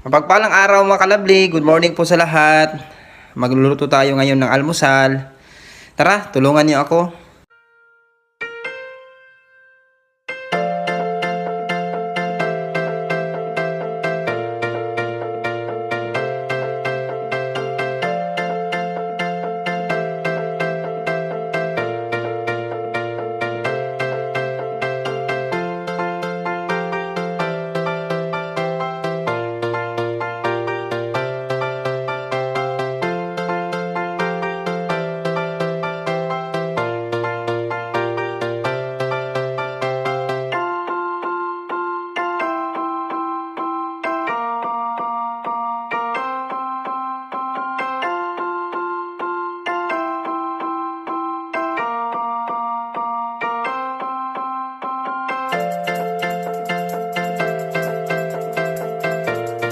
Mapagpalang araw mga kalabli, good morning po sa lahat. Magluluto tayo ngayon ng almusal. Tara, tulungan niyo ako.